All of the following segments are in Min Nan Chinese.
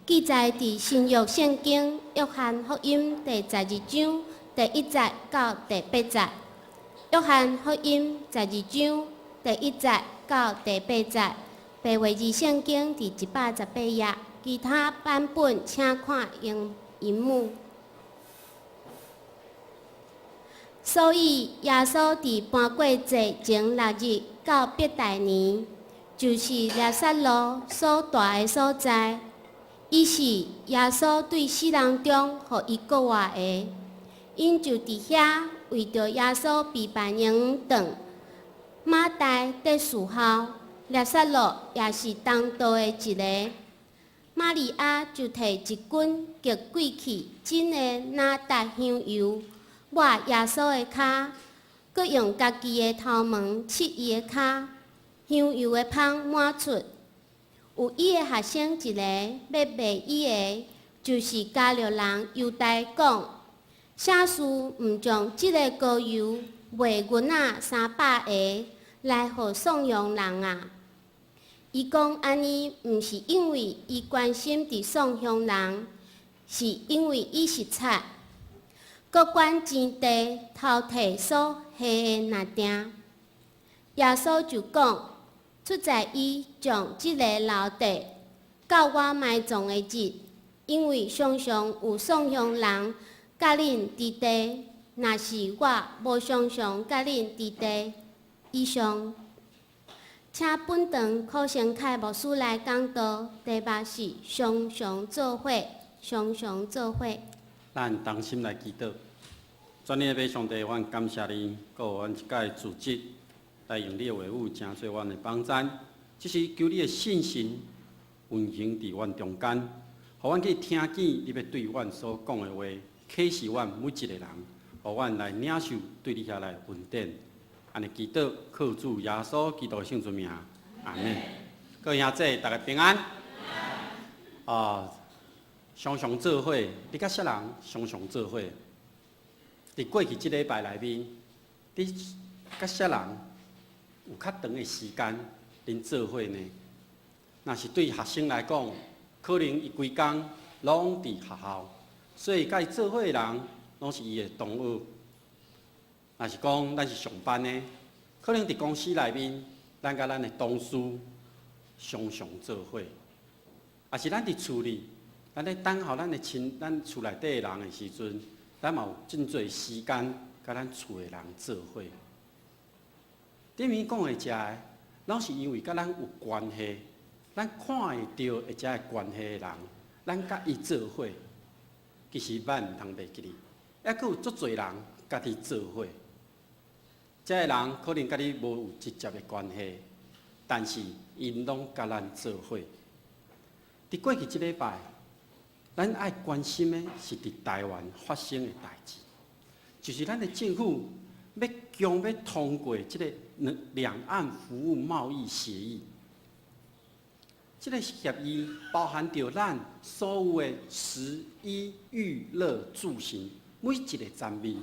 記載佇新約聖經約翰福音第十二章第一節到第八節。約翰福音十二章第一節到第八節，白話字聖經佇118頁，其他版本請看螢螢幕。所以耶穌佇搬過節前六日到伯大尼，就是拉撒路所蹛的所在。伊是耶穌對死人中予伊復活的，𪜶就佇遐為著耶穌備辦營養頓。馬大佇伺候，拉撒路也是同桌的一個。瑪利亞就提一斤極貴氣真的哪噠香油，抹耶穌的跤，閣用家己的頭毛拭伊的跤，香油的芳滿出。有伊的學生一个欲賣伊的，就是加略人猶大講：啥事毋將這个膏油賣銀仔300个來予送養人啊？伊講按呢，毋是因為伊關心佇送養人，是因為伊是賊，閣管錢袋偷提所下的爍爿。耶穌就講：出在伊將這个留低，到我埋葬的日，因為常常有送養人佮恁佇地，若是我無常常佮恁佇地。以上，請本堂柯成凱牧師來講道，題目是常常做伙，常常做伙。咱同心來祈禱，全能的上帝，阮感謝你，閣予阮這屆組織來用你的話語，成做阮的幫贊。這是求你的聖神運行佇阮中間，予阮去聽見你欲對阮所講的話，啟示阮每一個人，予阮來領受對你遐來恩典。按呢祈禱，靠主耶穌基督的聖尊名，阿門。各位兄弟，大家平安。啊，常常做伙，你佮啥人常常做伙？佇過去這禮拜內面，你佮啥人有較長的時間恁做伙呢？若是對學生來講，可能伊規工攏佇學校，所以佮伊做伙的人攏是伊的同學。若是講咱是上班的，可能佇公司內面，咱佮咱的同事常常做伙；抑是咱佇厝裡，咱咧等候咱的親、咱厝內底的人的時陣，咱嘛有真濟時間佮咱厝的人做伙。頂面講的遮个，攏是因為佮咱有關係，咱看會著會遮个關係的人，咱佮伊做伙，其實咱毋通袂記哩，猶閣有足濟人佮你做伙。這个人可能佮你無有直接的關係，但是𪜶攏佮咱做伙。佇過去這禮拜，咱愛關心的是佇台灣發生的代誌，就是咱的政府欲強欲通過這個兩岸服務貿易協議。這個協議包含著咱所有的食衣娛樂住行每一個層面。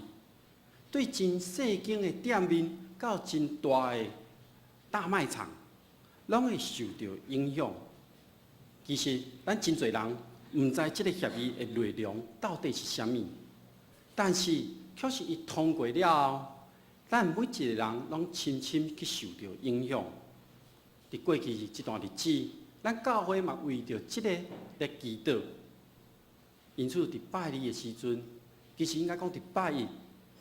對真細間的店面到真大的大賣場，攏會受著影響。其實，咱真濟人毋知這个協議的內容到底是啥物，但是卻是伊通過了後，咱每一個人攏深深去受著影響。佇過去這段日子，咱教會嘛為著這个咧祈禱。因此，佇拜二的時陣，其實應該講佇拜一，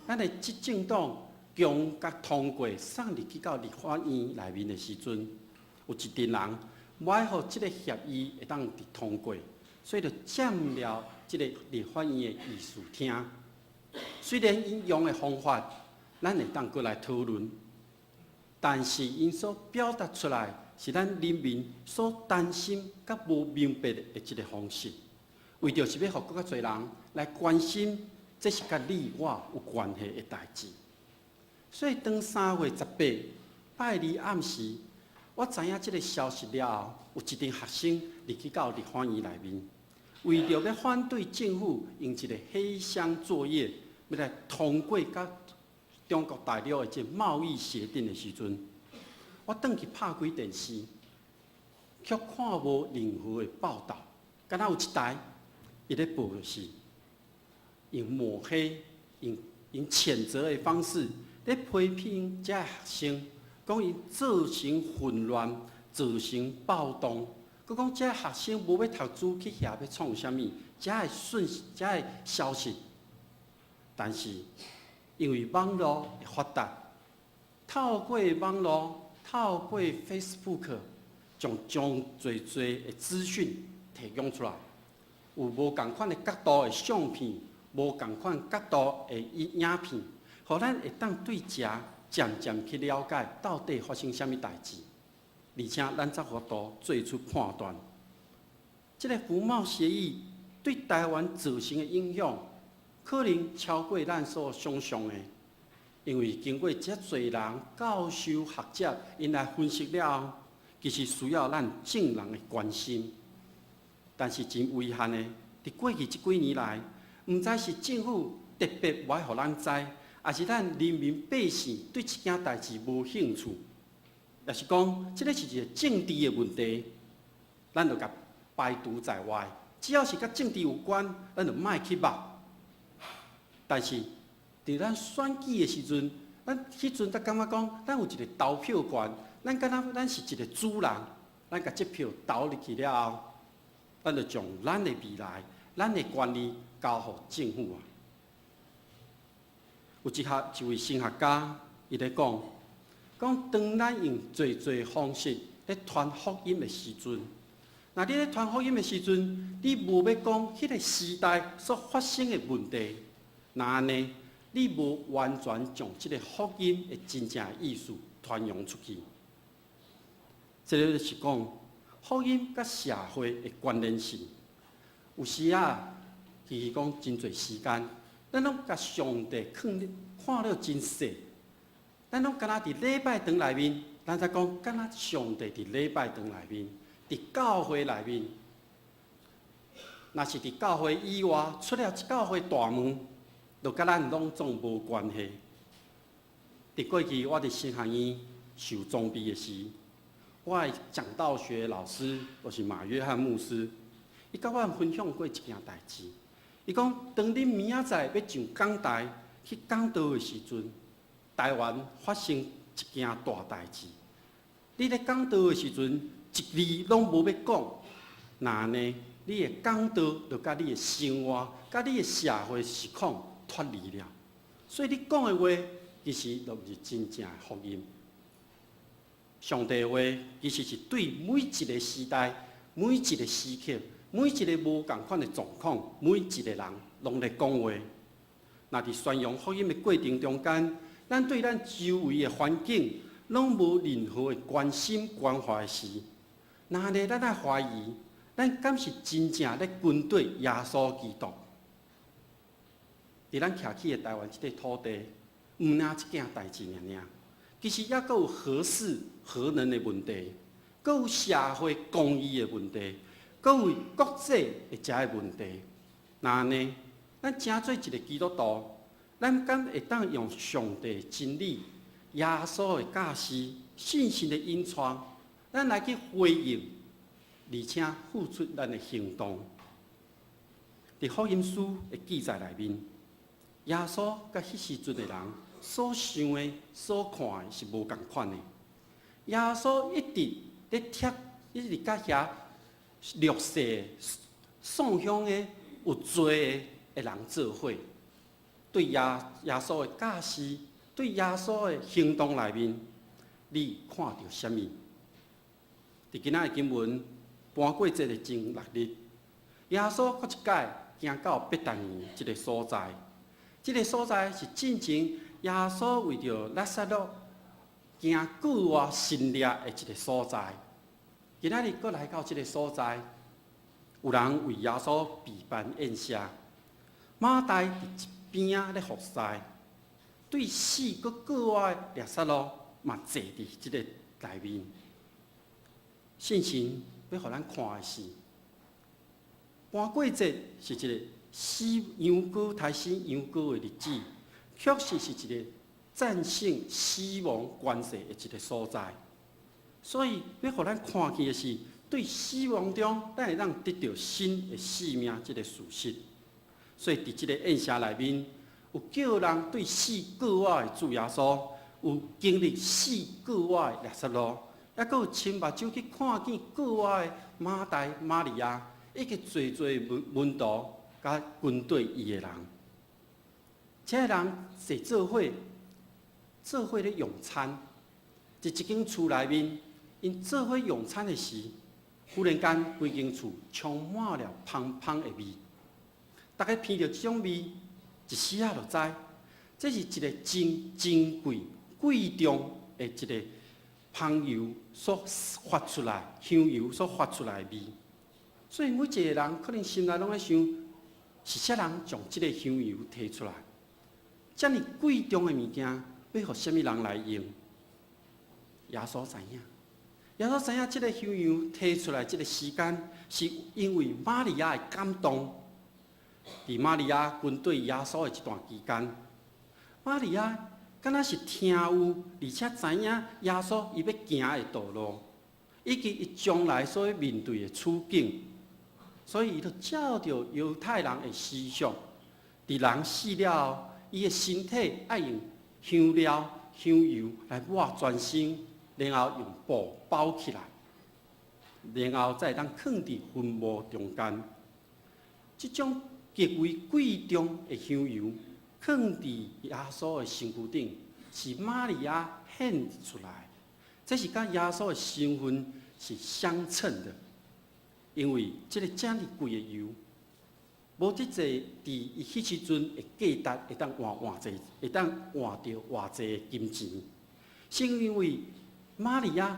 咱的執政黨強共通過送入去到立法院內面的時陣，有一陣人無愛予這个協議會當佇通過，所以就佔了這个立法院的議事廳。雖然𪜶用的方法，咱會當閣來討論，但是𪜶所表達出來是咱人民所擔心佮無明白的一个方式，為著是欲予閣較濟人來關心，這是佮你我有關係的代誌。所以當3月18拜二暗時，我知影這个消息了後，有一陣學生入去到立法院內面，為著欲反對政府用一个黑箱作業，欲來通過佮中國大陸的這貿易協定的時陣，我轉去拍開電視，卻看無任何的報道。敢若有一台，伊咧報的是用抹黑、用譴責的方式咧批評這个學生，講𪜶造成混亂、造成暴動，閣講這个學生無欲讀書去遐欲創啥物，這个訊息、這个消息。但是因為網路的發達，透過網路、透過 Facebook，將將濟濟的資訊提供出來，有無仝款的角度的相片，無仝款角度的影片，予咱會當對遮漸漸去了解到底發生啥物代誌，而且咱才有法度做出判斷。這个服貿協議對台灣造成的影響，可能超過咱所想像的，因為經過遮濟人教授學者𪜶來分析了後，其實需要咱眾人的關心。但是真遺憾的，佇過去這幾年來，毋知是政府特別無愛予咱知，抑是咱人民百姓對這件代誌無興趣，抑是講這个是一個政治的問題，咱就共排除在外。只要是佮政治有關，咱就莫去捌。但是，佇咱選舉的時陣，咱彼陣才感覺講，咱有一個投票權，咱敢若咱是一個主人，咱共這票投入去了後，咱就將咱的未來、咱的權利交予政府啊。有一位神學家，伊咧講，講當咱用濟濟方式咧傳福音的時陣，若你咧傳福音的時陣，你無欲講彼個時代所發生的問題，若按呢，你無完全將這个福音的真正意思傳揚出去。這个就是講福音佮社會的關聯性。有時啊，其實講真濟時間，咱攏共上帝看看了真細，咱攏敢若佇禮拜堂內面，咱才講敢若上帝佇禮拜堂內面，佇教會內面。若是佇教會以外，出了教會大門，就佮咱攏總無關係。佇過去，我佇神學院受裝備的時，我的講道學老師就是馬約翰牧師，伊佮阮分享過一件代誌。伊講，當恁明仔載欲上講台去講道的時陣，台灣發生一件大代誌。你咧講道的時陣，一字攏無欲講，若按呢，你的講道就佮你的生活、佮你的社會實況脫離了。所以你講的話，其實就毋是真正的福音。上帝的話其實是對每一個時代、每一個時刻、每一個無仝款的狀況、每一個人攏咧講話。若佇宣揚福音的過程中間，咱對咱周圍的環境攏無任何的關心關懷時，若按呢，咱愛懷疑，咱敢是真正咧跟隨耶穌基督？佇咱徛起的台灣這塊土地，毋但這件代誌爾爾，其實猶閣有核四核能的問題，閣有社會公義的問題，閣有國際的遮个問題。若按呢，咱成做一個基督徒，咱敢會當用上帝的真理、耶穌的教示、信心的引帶，咱來去回應，而且付出咱的行動。佇福音書的記載內面，耶穌佮彼時陣的人所想的、所看的是無仝款的。耶穌一直咧貼，一直佮遐弱勢、喪鄉的、有罪的的人做伙，對耶穌的教示、對耶穌的行動內面，你看著啥物？佇今仔的經文，盤過節的前六日，耶穌閣一擺行到伯大尼這个所在。這个所在是進前耶穌為著拉撒路行過活神蹟的一个所在。今仔日閣來到這个所在，有人為耶穌備辦宴席，馬大佇一邊仔咧服侍，對死閣過活的拉撒路嘛坐佇這个內面。聖經欲予咱看的是，盤過節是一个死羊羔、殺死羊羔的日子，確實是一个戰勝死亡權勢的一个所在。所以欲予咱看見的是，對死亡中，咱會當得著新的生命這个事實。所以，佇這个宴席內面，有叫人對死過活的主耶穌，有經歷死過活的拉撒路，抑閣有親目睭去看見過活的馬大、瑪利亞，以及濟濟門徒佮跟綴伊的人。這个人坐做伙，做伙咧用餐，佇一間厝內面，𪜶做伙用餐的時，忽然間規間厝充滿了芳芳的味。逐家聞著這種味，一時仔就知，這是一个真珍貴、貴重的一个芳油所發出來，香油所發出來的味。所以每一个人可能心內攏咧想，是啥人將這个香油提出來？遮爾貴重的物件，欲予啥物人來用？耶穌知影，耶穌知影這个香油提出來這个時間，是因為瑪利亞的感動。佇瑪利亞跟綴耶穌的這段期間，瑪利亞敢若是聽有，而且知影耶穌伊欲行的道路，以及伊將來所欲面對的處境，所以伊就照著猶太人的習俗，佇人死了後，伊的身體愛用香料、香油來抹全身，然後用布包起來，然後才會當囥佇墳墓中間。這種極為貴重的香油，囥佇耶穌的身軀頂，是瑪利亞獻出來。這是佮耶穌的身份是相稱的，因為這个遮爾貴的油，無這濟佇伊彼時陣的價值會當換偌濟，會當換著偌濟的金錢，是因為瑪利亞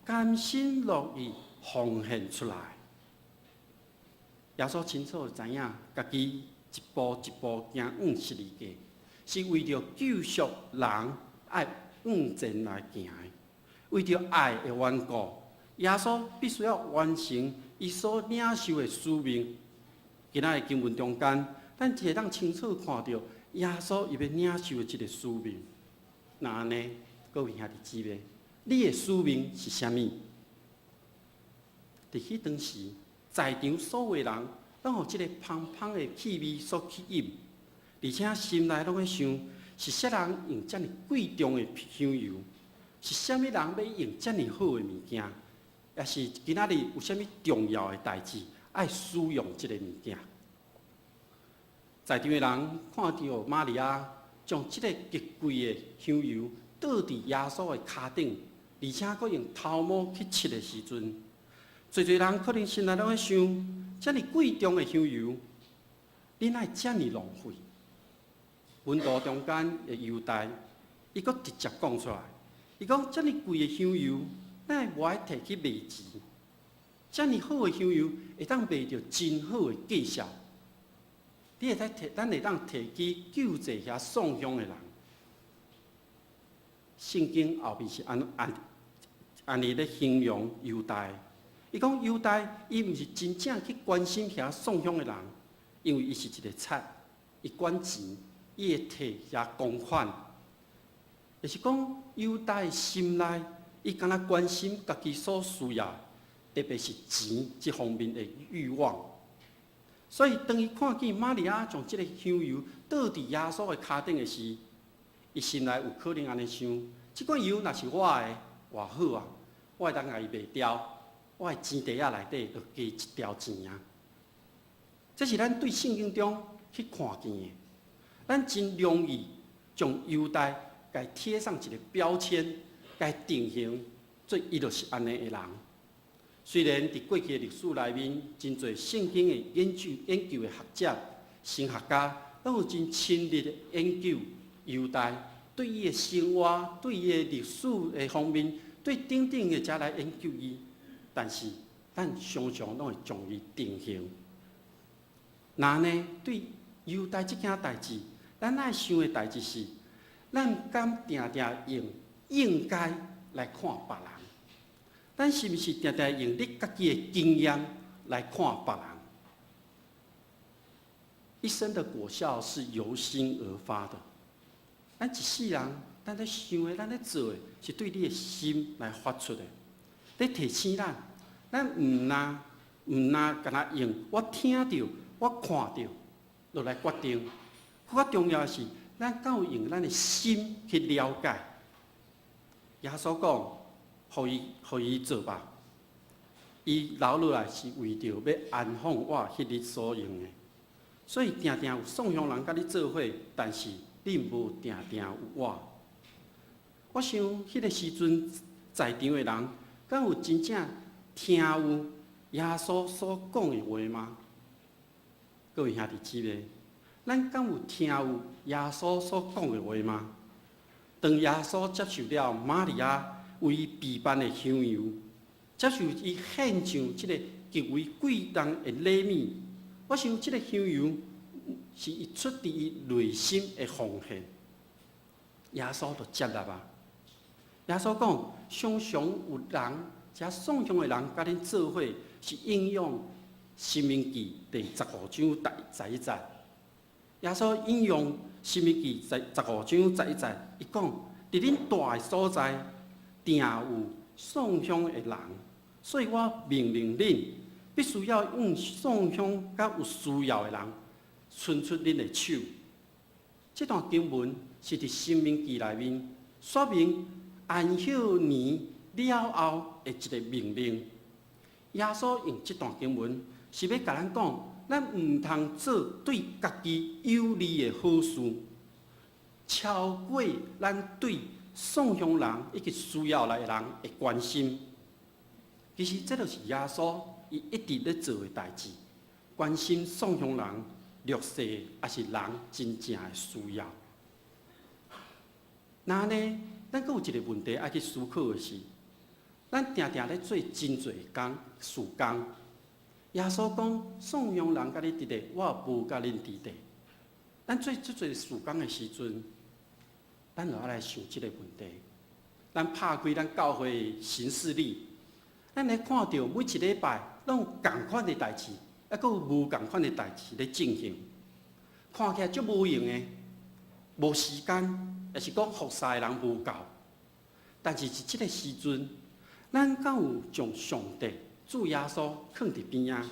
甘心樂意奉獻出來。耶穌清楚知影，家己一步一步行往十字架，是為著救贖人愛往前來行的，為著愛的緣故，耶穌必須要完成伊所領受的使命。今仔的經文中間，咱會當清楚看著耶穌伊欲領受的這个使命。若按呢，各位兄弟姊妹，你的使命是啥物？佇彼當時，在場所有人攏予這个芳芳的氣味所吸引，而且心內攏咧想：是啥人用遮爾貴重的香油？是啥物人欲用遮爾好的物件？抑是今仔日有啥物重要的代誌愛使用這个物件？在場的人看著瑪利亞將這个極貴的香油倒佇耶穌的跤頂，而且閣用頭毛去拭的時陣，濟濟人可能心內攏咧想：遮爾貴重的香油，你哪會遮爾浪費？門徒中間的猶大，伊閣直接講出來，伊講：遮爾貴的香油，哪會無愛提去賣錢？遮爾好的香油，會當賣著真好的價數。你會使提，咱會當提去救濟遐送香的人。聖經後面是按按按呢咧形容猶大。伊講猶大，伊毋是真正去關心遐送香的人，因為伊是一个賊，伊管錢，伊會提遐公款。就是講猶大心內，伊敢若關心家己所需要，特別是錢這方面的慾望。所以當伊看見瑪利亞將這个香油倒佇耶穌的跤頂的時，伊心內有可能按呢想：這罐油若是我的，偌好啊！我會當共伊賣掉，我的錢袋仔內底就加一條錢啊！這是咱對聖經中去看見的，咱真容易將猶大共貼上一个標籤，共定型，做伊就是按呢的人。雖然佇過去的歷史內面，真濟聖經的研究的學者、神學家，攏有真深入的研究猶大，對伊的生活、對伊的歷史的方面，對等等的遮來研究伊。但是，咱常常攏會將伊定型。若按呢，對猶大這件代誌，咱愛想的代誌是，咱敢定定用應該來看別人？咱是毋是定定用你家己的經驗來看別人？一生的果效是由心而發的。咱一世人，咱咧想的，咱咧做的，是對你的心來發出的。咧提醒咱，咱毋若干焦用我聽著、我看著，落來決定。較重要的是，咱敢有用咱的心去了解。耶穌講，予伊做吧。伊留落來是為著欲安放我彼日所用的。所以定定有散鄉人佮你做伙，但是你無定定有我。我想彼个時陣在場的人，敢有真正聽有耶穌所講的話嗎？各位兄弟姊妹，咱敢有聽有耶穌所講的話嗎？當耶穌接受了瑪利亞為伊備辦的香油，接受伊獻上這个極為貴重的禮物，我想這个香油是伊出自伊內心的奉獻，耶穌就接納啊。耶穌講，常常有人，遮散鄉的人，佮恁做伙，是引用《申命記》第十五章第十一節。耶穌引用《申命記》十五章十一節，伊講：佇恁蹛的所在，定有散鄉的人，所以我命令恁，必須要向散鄉佮有需要的人，伸出恁的手。這段經文是佇《申命記》內面說明安息年了後的一个命令。耶穌用這段經文是欲共咱講，咱毋通做對家己有利的好事，超過咱對散鄉人以及需要來的人的關心。其實這就是耶穌伊一直咧做的代誌，關心散鄉人、弱勢抑是人真正的需要。那呢，咱閣有一个問題愛去思考的是，咱定定咧做真濟工事工。耶穌講，散鄉人佮你佇咧，我無佮恁佇咧。咱做這濟事工的時陣，咱就愛來想這个問題。咱拍開咱教會行事曆，咱會看著每一禮拜攏有仝款的代誌，抑閣有無仝款的代誌咧進行。看起來足無閒的，無時間，抑是講服侍的人無夠。但是佇這个時陣，咱敢有將上帝、主耶穌囥佇邊仔？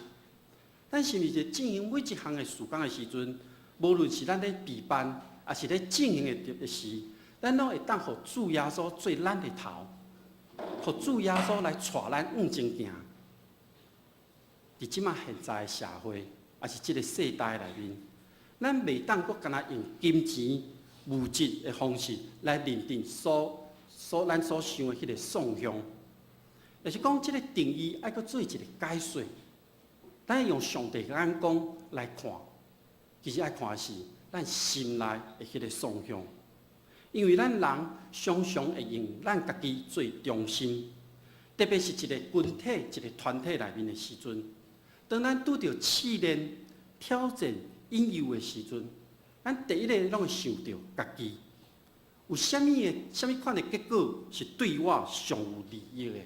咱是毋是佇進行每一項的事工的時陣，無論是咱咧備辦，抑是咧進行的時，咱攏會當予主耶穌做咱的頭，予主耶穌來帶咱向前行。佇這馬現在的社會，抑是這个世代內面，咱袂當閣干焦用金錢、物質的方式來認定咱所想的彼个散鄉。就是講，這个定義愛閣做一个解說。咱用上帝的眼光來看，其實愛看的是咱心內的彼个散鄉。因為咱人常常會用咱家己做中心，特別是一个群體、一个團體內面的時陣，當咱拄著試煉、挑戰、引誘的時陣，咱第一个攏會想著家己有啥物款的結果是對我上有利益的。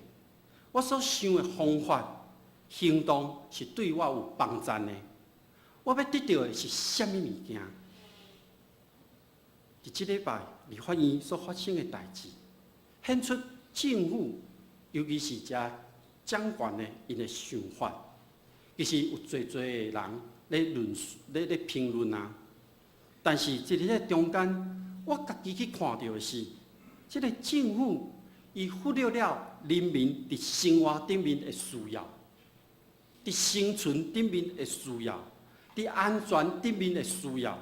我所想的方法、行動是對我有幫助的。我欲得著的是啥物物件？佇這禮拜立法院所發生的代誌，顯出政府，尤其是遮掌權的𪜶的想法，其實有濟濟的人咧論述、咧評論啊。但是佇這个中間，我家己去看著的是，這个政府伊忽略了人民佇生活頂面的需要，佇生存頂面的需要，佇安全頂面的需要，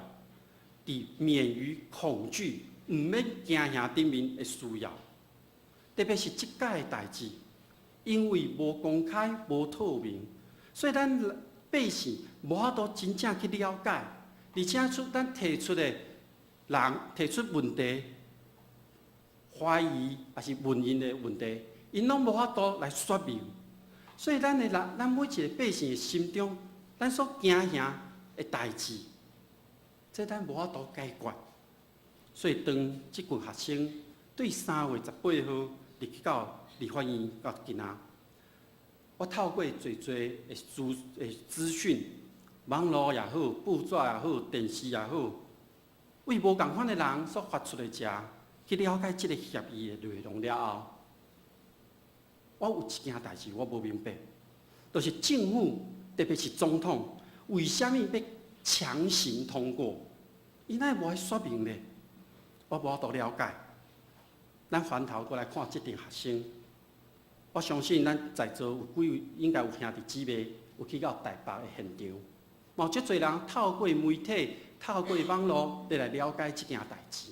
佇免於恐懼、毋免驚嚇頂面的需要。特別是這擺的代誌，因為無公開、無透明，所以咱百姓無法度真正去了解，而且出咱提出的人提出問題、懷疑，抑是問𪜶的問題，𪜶攏無法度來說明。所以咱的人，咱每一个百姓的心中，咱所驚嚇的代誌，這咱無法度解決。所以當這群學生對3月18號入去到立法院到今仔，我透過濟濟的資訊，網路也好，報紙也好，電視也好，為無仝款的人所發出的這去了解這个協議的內容了後，我有一件代誌我無明白。就是政府，特別是總統，為啥物欲強行通過？伊哪會無愛說明咧？我無法度了解。咱回頭過來看這陣學生，我相信咱在座有幾位應該有兄弟姊妹有去到台北的現場，嘛有足濟人透過媒體、透過網路來了解這件代誌。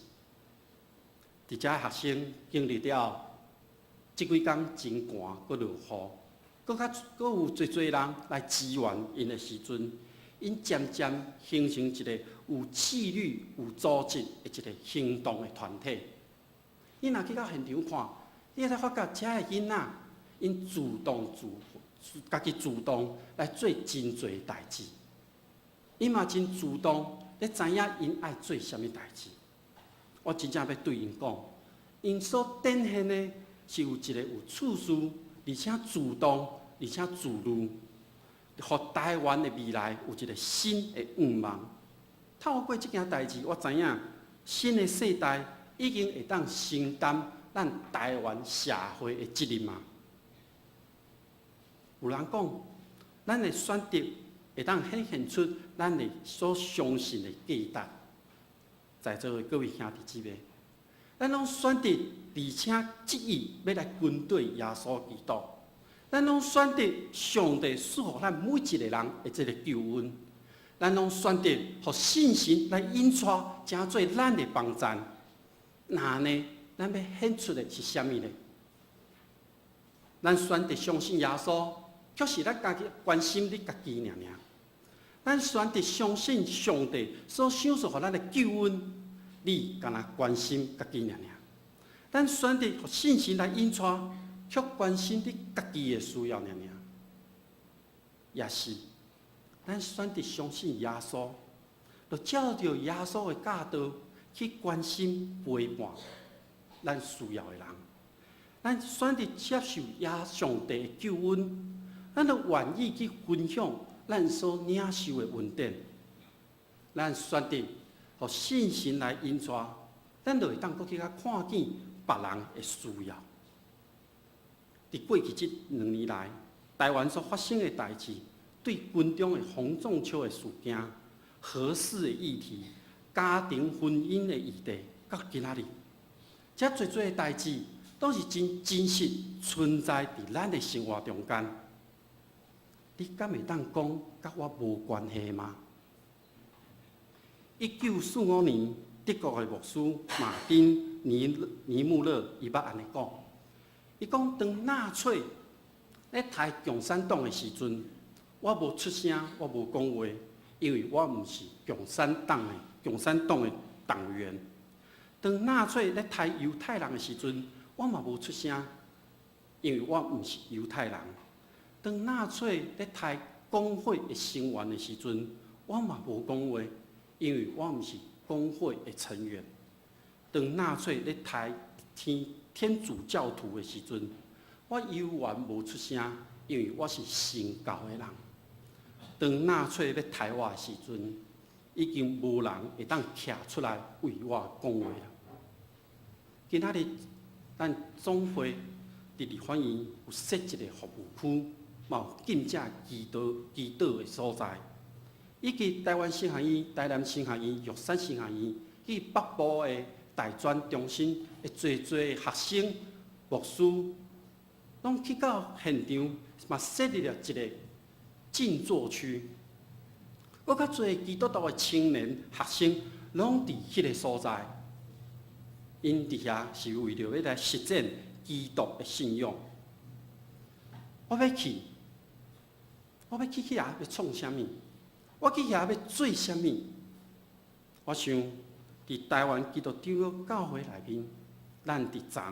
佇遮學生經歷了這幾工真寒，閣落雨，閣較閣有濟濟人來支援𪜶的時陣，𪜶漸漸形成一個有紀律、有組織的一個行動的團體。你若去到現場看，你會發覺遮的囡仔，𪜶主動自家己主動來做真濟代誌，𪜶嘛真主動咧知影𪜶愛做啥物代誌。我真正欲對𪜶講，𪜶所展現的是有一個有次序，而且主動，而且自律，予台灣的未來有一個新的願望。透過這件代誌，我知影新的世代已經會當承擔咱台灣社會的責任啊！有人講，咱的選擇會當顯現出咱的所相信的價值。在座的各位兄弟姊妹，咱攏選擇而且執意欲來跟隨耶穌基督。咱攏選擇上帝賜予咱每一個人的這个救恩。咱攏選擇予信心來引帶，成做咱的幫贊。那呢，咱欲顯出的是啥物呢？咱選擇相信耶穌，卻是咱家己關心你家己爾爾。咱選擇相信上帝所賞賜予咱的救恩，你干焦關心家己爾爾。咱選擇予信心來引帶，卻關心你家己的需要爾爾。也是，咱選擇相信耶穌，就照著耶穌的教導去關心陪伴咱需要的人。咱選擇接受耶上帝的救恩，咱就願意去分享咱所領受的恩典。咱選擇予信心來引帶，咱就會當閣去較看見別人的需要。佇過去這2年來，台灣所發生的代誌，對軍中的洪仲丘的事件、核四的議題、家庭婚姻的議題，到今仔日，遮濟濟的代誌，都是真真實存在佇咱的生活中間。你敢會當講佮我無關係嗎？1945年，德國的牧師馬丁尼尼穆勒伊捌按呢講，伊講當納粹咧刣共產黨的時陣，我無出聲，我無講話，因為我毋是共產黨的黨員。當納粹咧刣猶太人的時陣，我嘛無出聲，因為我毋是猶太人。當納粹咧刣公會的成員的時陣，我嘛無講話，因為我毋是公會的成員。當納粹咧刣天主教徒的時陣，我猶原無出聲，因為我是神教的人。當納粹欲刣我的時陣，已經無人會當徛出來為我講話啦。今仔日，咱總會佇立法院有設一個服務區，嘛有禁食祈禱的所在，以及台灣神學院、台南神學院、玉山神學院去北部的大專中心的濟濟學生、牧師，攏去到現場，嘛設立了一個靜坐區。閣較濟基督徒的青年學生，攏佇彼个所在，𪜶佇遐是為著欲來實踐基督的信仰。我欲去遐欲創啥物？我去遐欲做啥物？我想，佇台灣基督長老教會內面，咱佇昨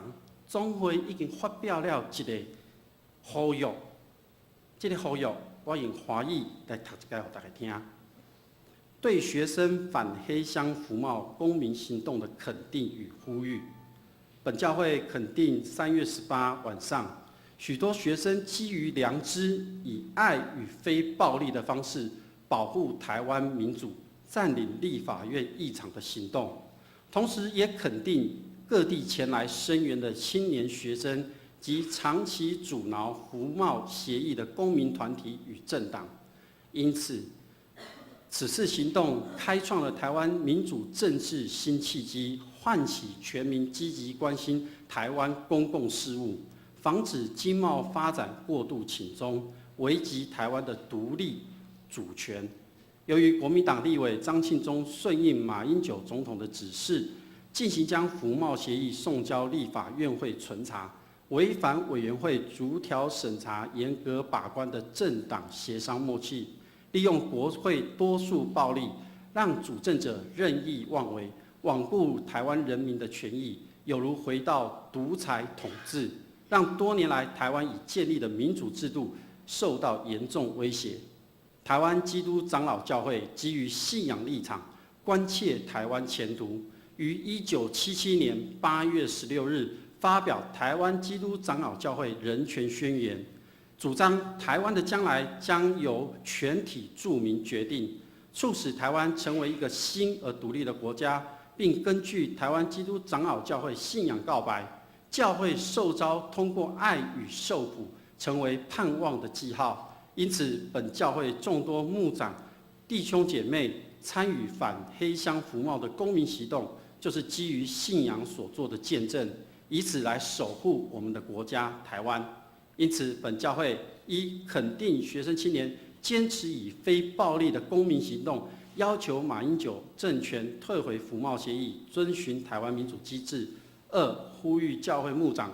總會已經發表了一个呼籲，這个呼籲我用華語來讀一擺予大家聽。對學生反黑箱服貿公民行動的肯定與呼籲。本教會肯定3月18晚上，許多學生基於良知，以愛與非暴力的方式保護台灣民主，佔領立法院議場的行動，同時也肯定各地前來聲援的青年學生及長期阻撓服貿協議的公民團體與政黨。因此，此次行動開創了台灣民主政治新契機，喚起全民積極關心台灣公共事務，防止經貿發展過度傾中，危及台灣的獨立主權。由於國民黨立委張慶忠順應馬英九總統的指示，進行將服貿協議送交立法院會存查，違反委員會逐條審查、嚴格把關的政黨協商默契，利用國會多數暴力，讓主政者任意妄為，罔顧台灣人民的權益，有如回到獨裁統治，讓多年來台灣已建立的民主制度受到嚴重威脅。台灣基督長老教會基於信仰立場，關切台灣前途，於1977年8月16日發表《台灣基督長老教會人權宣言》，主張台灣的將來將由全體住民決定，促使台灣成為一個新而獨立的國家，並根據台灣基督長老教會信仰告白，教會受召通過愛與受苦，成為盼望的記號。因此，本教會眾多牧長、弟兄姐妹參與反黑箱服貿的公民行動，就是基於信仰所做的見證，以此來守護我們的國家台灣。因此，本教會一肯定學生青年堅持以非暴力的公民行動，要求馬英九政權退回服貿協議，遵循台灣民主機制；二呼籲教會牧長、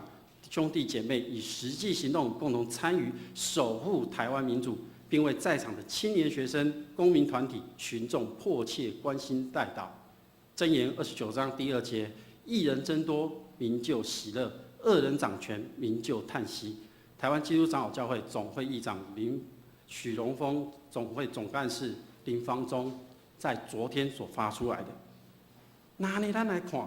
兄弟姐妹以實際行動共同參與守護台灣民主，並為在場的青年學生、公民團體、群眾迫切關心代禱。箴言29章第2節：義人增多，民就喜樂；惡人掌權，民就嘆息。台灣基督長老教會總會議長林許榮峰，總會總幹事林方中，在昨天所發出來的。那呢，咱來看，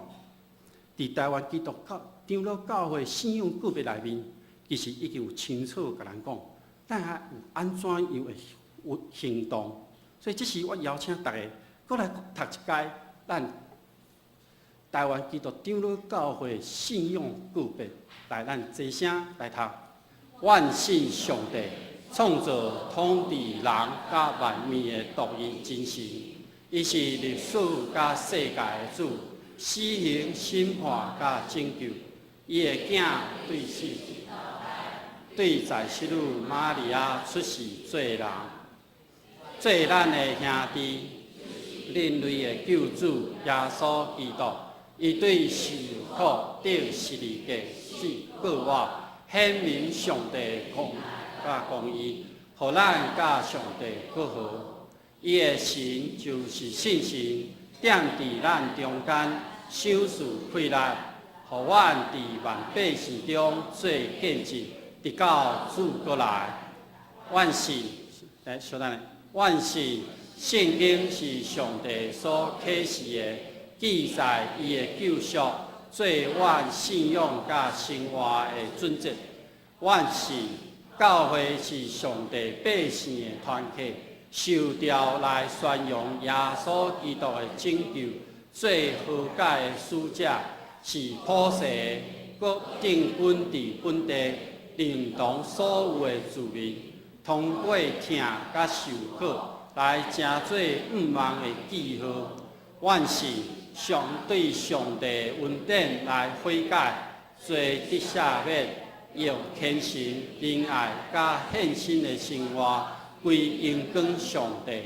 佇台灣基督教長老教會信仰告白內面，其實已經有清楚共咱講，咱愛有按怎樣的有行動。所以這時我邀請大家，閣來讀一擺咱台灣基督長老教會信仰告白，來，咱齊聲來讀。阮信上帝，創造統治人佮萬物的獨一真神，伊是歷史佮世界的主，施行審判佮拯救。伊的囝對死，對在聖女瑪利亞出世做人，做咱的兄弟，人類的救主耶穌基督。伊對受苦釘十字架死復活，顯明上帝公佮公義，予咱佮上帝和好。伊的神就是聖神，踮佇咱中間，賞賜氣力，予阮佇萬百姓中做見證，直到主閣來。阮信，來，稍等下，阮信聖經是上帝所啟示的，記載伊的救贖，做阮信仰佮生活的準則。阮信教會是上帝百姓的團體，受召來宣揚耶穌基督的拯救，做和解的使者，是普世的，閣定根佇本地，認同所有的住民，通過疼佮受苦來成做向望的記號。阮信上對上帝恩典來悔改，罪得赦免，用虔誠、仁愛佮獻身的生活，歸榮光上帝。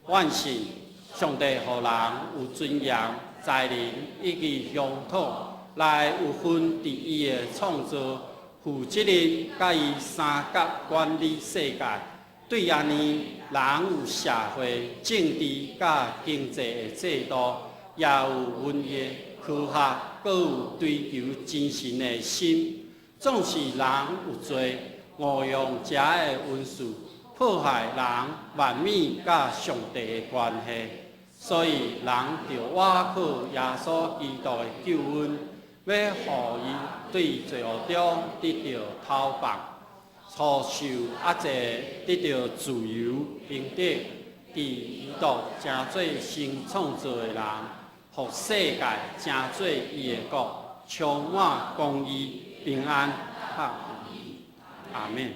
阮信上帝予人有尊嚴、才能以及鄉土，來有份佇伊的創造，負責任佮伊相佮管理世界。對按呢，人有社會、政治佮經濟的制度，也有文藝、科學，閣有追求真神的心。總是人有罪，誤用這个恩賜，破壞人萬物佮上帝的關係，所以人著倚靠耶穌基督的救恩，欲予伊對罪惡中得著釋放，除受壓制得著自由平等，佇基督成做新創造的人，予世界成做伊的國，充滿公義、平安。拍阿們。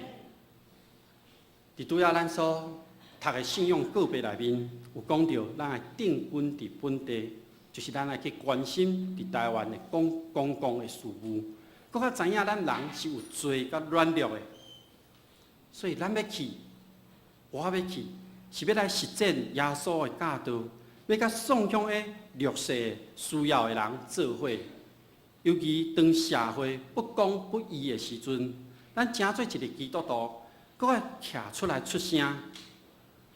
佇拄仔咱所讀的信仰告白內面，有講著咱愛定根佇本地，就是咱愛去關心佇台灣的公共的事務。閣較知影咱人是有罪佮軟弱的，所以咱欲去，我欲去，是欲來實踐耶穌的教導，欲佮喪鄉的弱勢需要的人做伙。尤其當社會不公不義的時陣，咱成做一个基督徒，閣愛徛出來出聲。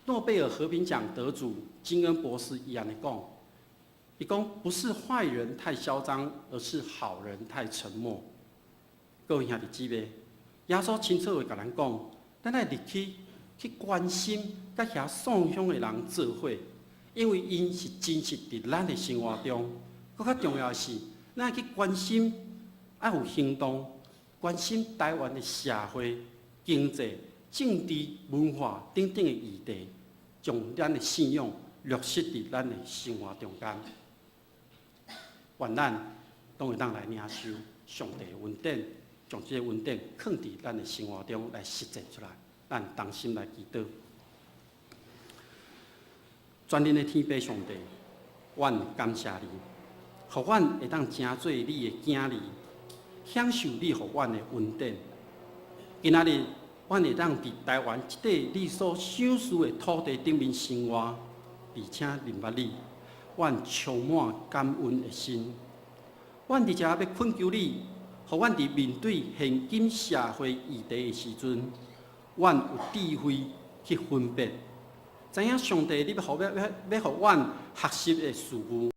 諾貝爾和平獎得主金恩博士伊按呢講，伊講不是壞人太囂張，而是好人太沉默。各位兄弟姊妹，耶穌清楚的共咱講，咱愛入去去關心佮遐喪鄉的人做伙，因為𪜶是真實佇咱的生活中。閣較重要的是，咱愛去關心，愛有行動，關心台灣的社會、經濟、政治、文化等等的議題，將咱的信仰落實佇咱的生活中間。願咱攏會當來領受上帝的恩典，將這个恩典囥佇咱的生活中來實踐出來。咱同心來祈禱。全能的天父上帝，阮感謝你，予阮會當成做你的囝兒，享受你予阮的恩典。今仔日，阮會當佇台灣這塊你所賞賜的土地頂面生活，而且認捌你，阮充滿感恩的心。阮佇遮欲懇求你，予阮佇面對現今社會議題的時陣，阮有智慧去分別，知影上帝你欲予阮學習的事物。